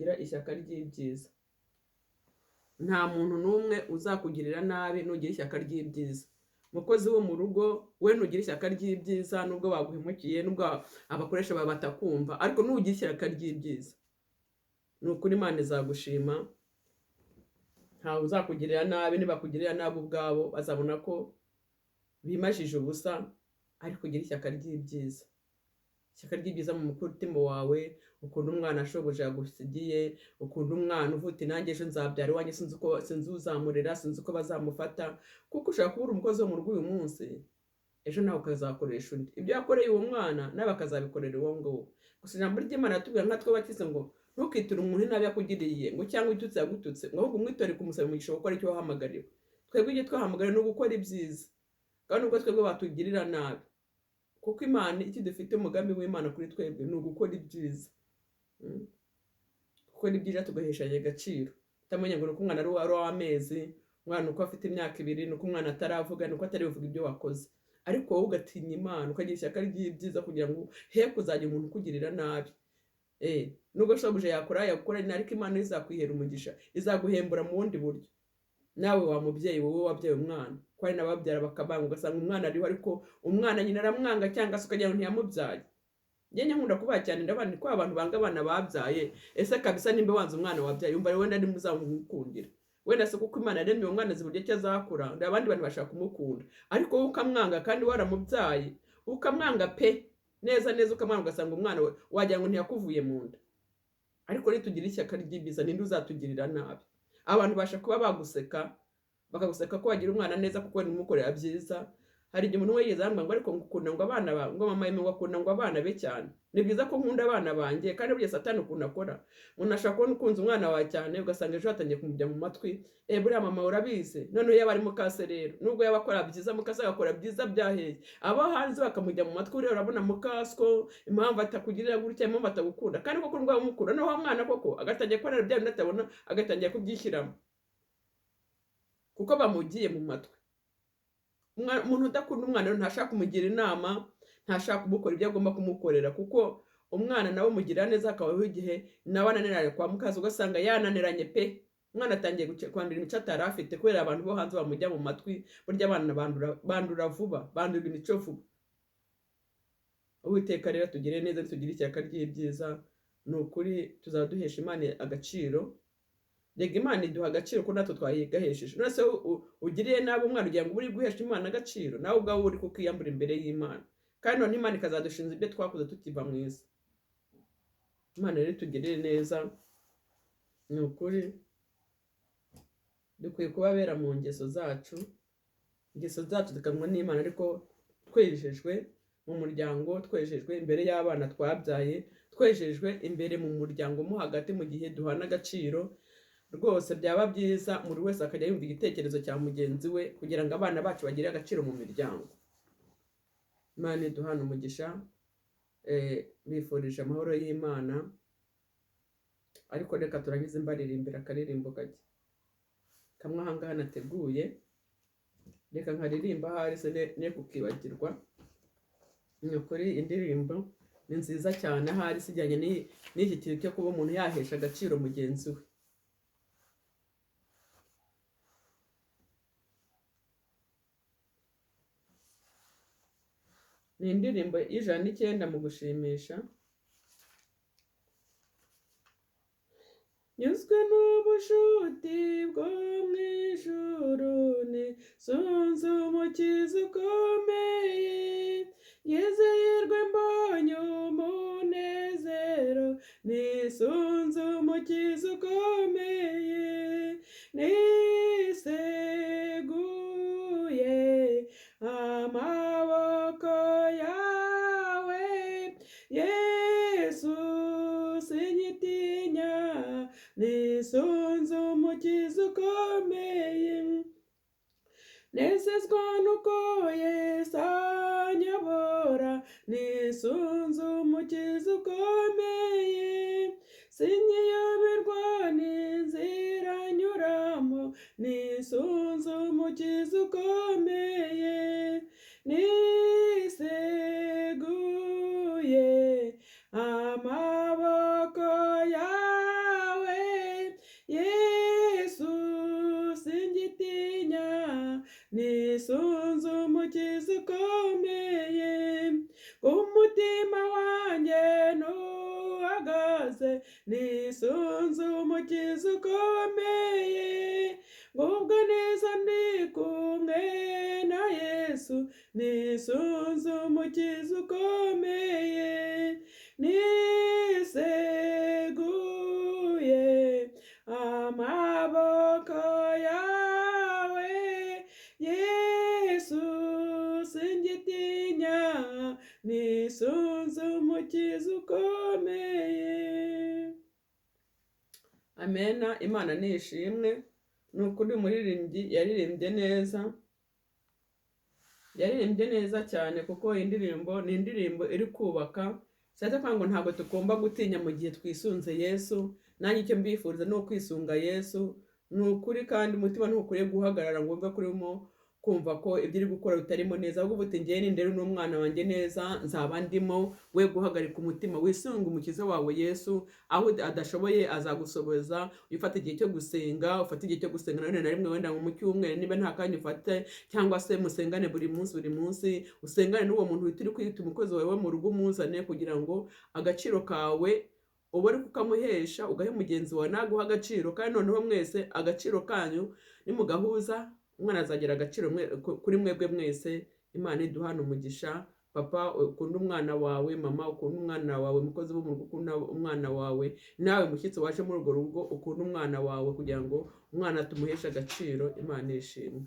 Gira ishyaka ry'ibyiza. Nta muntu n'umwe uzakugirira nabi nugira ishyaka ry'ibyiza. Mukozi wo mu rugo we, nugira ishyaka ry'ibyiza, nubwo baguhemukiye, nubwo abakoresha bawe batakumva, ariko nugira ishyaka ry'ibyiza, ni ukuri Imana izagushima. Ntawe uzakugirira nabi. Nibakugirira nabi, ubwabo bazabona ko bimajije ubusa. Ariko ugira ishyaka ry'ibyiza, ishyaka ry'ibyiza mu mutima wawe, ukunda umwana shobuja yagusigiye, ukunda umwana uvuga uti: "Nanjye ejo nzabyara iwanjye, sinzi uko, sinzi uzamurera, sinzi uko bazamufata." Kuko ushobora kuba uri umukozi wo mu rugo uyu munsi, ejo nawe ukazakoresha undi. Ibyo yakoreye uwo mwana nawe akazabikorera uwo nguwo. Gusa ijambo ry'Imana ratubwira nka twe bakize ngo: "Ntukiture umuntu inabi yakugiriye," ngo cyangwa itutse yagututse, ngo ahubwo umwitore kumusaba umugisha gukora icyo wahamagariwe. Twebwe ibyo twahamagariwe ni ugukora ibyiza, kandi nubwo twebwe batugirira nabi, kuko Imana icyo dufite, umugambi w'Imana kuri twebwe ni ugukora ibyiza. Gukora ibyiza tugaheshanya agaciro, utamenya ngo ni uko umwana ari uw'amezi, umwana uko afite imyaka 2, ni uko umwana ataravuga, ni uko atari buvuga ibyo wakoze. Ariko wowe ugatinya Imana, ukagira ishyaka ry'ibyiza kugira ngo he kuzagira umuntu ukugirira nabi. Nubwo shobuja yakora yakora, ariko Imana izakwihera umugisha, izaguhembura mu bundi buryo. Nawe wa mubyeyi, wowe wabyaye umwana, ko hari n'ababyara bakabanga, ugasanga umwana ariho ariko umwana nyina aramwanga, cyangwa se ukagira ngo ntiyamubyaye. Njye nkunda kubaha cyane, ndabona ni ko abantu banga abana babyaye. Ese kabisa nimba wanze umwana wabyaye, yumva wenda ari muzamukundira wenda se? Kuko Imana yaremye uwo mwana, azi uburyo ki azakura, abandi bantu bashaka kumukunda, ariko wowe ukamwanga kandi waramubyaye, ukamwanga pe, neza neza ukamwanga, ugasanga umwana we wagira ngo ntiyakuvuye mu nda. Ariko nitugira ishyaka ry'ibyiza, ninde uzatugirira nabi? Abantu basha kuba baguseka, bakaguseka ko wagira umwana neza kuko umukorera byiza. Hari igihe umuntu we yigeze arambwira ngo: "Ariko ngukunda ngo abana bawe," ngo mama ngo akunda ngo abana be cyane. Ni byiza ko nkunda abana banjye, kandi burya Satani ukuntu akora, umuntu ashobora kubona ukunze umwana wawe cyane, ugasanga ejo hatangiye kumujya mu matwi: "Eh, buriya mama urabizi." Noneho yaba ari mukase rero, nubwo yaba akora byiza, mukase agakora byiza byaheye, abo hanze bakamujya mu matwi: "Rero urabona mukaswo impamvu atakugirira gutya, impamvu atagukunda." Kandi koko ndwara umukunda, noneho wa mwana koko agatangira kubona bya bindi atabona, agatangira kubyishyiramo kuko bamugiye mu matwi. Umuntu udakunda umwana rero ntashaka kumugira inama, ntashaka kumukora ibyo agomba kumukorera, kuko umwana nawe umugirira neza akabaho igihe nawe ananiranye kwa mukazi, ugasanga yananiranye pe, umwana atangiye kwandura imico atari afite kubera abantu bo hanze bamujya mu matwi. Burya abana bandura vuba, bandura imico vuba. Uwiteka rero tugire neza, tugire ishyaka ry'ibyiza. Ni ukuri tuzaba duhesha Imana agaciro. Rega Imana iduha agaciro ko natwe twayigahesheje. None se ugiriye nabi umwana ugira ngo uri guhesha Imana agaciro? Nawe ubwawe uri kukiyambura imbere y'Imana, kandi none Imana ikazadushinza ibyo twakoze tukiva mu isi. Imana rero itugirire neza. Ni ukuri dukwiye kuba abera mu ngeso zacu, ingeso zacu zikanywa n'Imana, ariko twejejwe mu muryango, twejejwe imbere y'abana twabyaye, twejejwe imbere mu muryango mo hagati. Mu gihe duhana agaciro rwose, byaba byiza buri wese akajya yumva igitekerezo cya mugenzi we, kugira ngo abana bacu bagire agaciro mu miryango. Imana iduhana umugisha. Bifurije amahoro y'Imana. Ariko reka turangize mbaririmbira akaririmbo gake kamwe ahangaha nateguye. Reka nkaririmba ahari se ne kukibagirwa. Ni ukuri indirimbo ni nziza cyane, ahari se ijyanye n'iki kintu cyo kuba umuntu yahesha agaciro mugenzi we. Ni indirimbo y'109 mu gushimisha. Nyuzwe n'ubushuti bwo mu ijuru, nisunze Umukiza ukomeye, ngizihirwe mbonye umunezero, nisunze Umukiza ukomeye, niseguye amaboko yawe, Yesu, sinyitinya, nisunze Umukiza ukomeye. Nezezwa nuko Yesu anyobora, nisunze Umukiza ukomeye, sinyiyoberwa n'inzira nyuramo, nisunze Umukiza ukomeye, niseguye amaboko yawe. Nisunze Umukiza ukomeye, ngubwo neza ndi kumwe na Yesu. Nisunze Umukiza ukomeye, niseguye amaboko yawe, Yesu, singitinya. Nisunze Umukiza ukomeye. Amena. Imana ni ishimwe. Ni ukuri umuririmbyi yaririmbye neza, yaririmbye neza cyane, kuko iyi ndirimbo ni indirimbo iri kubaka. Sinajya kuvuga ngo ntabwo tugomba gutinya mu gihe twisunze Yesu. Nanjye icyo mbifuriza ni ukwisunga Yesu, ni ukuri. Kandi umutima ntukwiye guhagarara ngo wumve ko urimo kumva ko ibyo uri gukora bitarimo neza, ahubwo uti: "Ngewe nindera n'umwana wanjye neza, nzaba ndimo." We guhagarika umutima, wisunga Umukiza wawe Yesu. Aho adashoboye azagusoboza. Ufata igihe cyo gusenga, ufate igihe cyo gusenga nanone na rimwe wenda mu cyumweru niba nta kanya ufate, cyangwa se musengane buri munsi, buri munsi usengane n'uwo muntu wita uri kwita umukozi wawe wo mu rugo, umuzane kugira ngo agaciro kawe uba uri kukamuhesha, ugahe mugenzi wawe naguha agaciro. Kandi noneho mwese agaciro kanyu nimugahuza, umwana azagira agaciro kuri mwebwe mwese. Imana iduhana umugisha. Papa, ukunda umwana wawe; mama, ukunda umwana wawe; umukozi wo mu rugo, ukunda umwana wawe; nawe mushyitsi waje muri urwo rugo, ukunda umwana wawe, kugira ngo umwana tumuheshe agaciro. Imana ishimwe.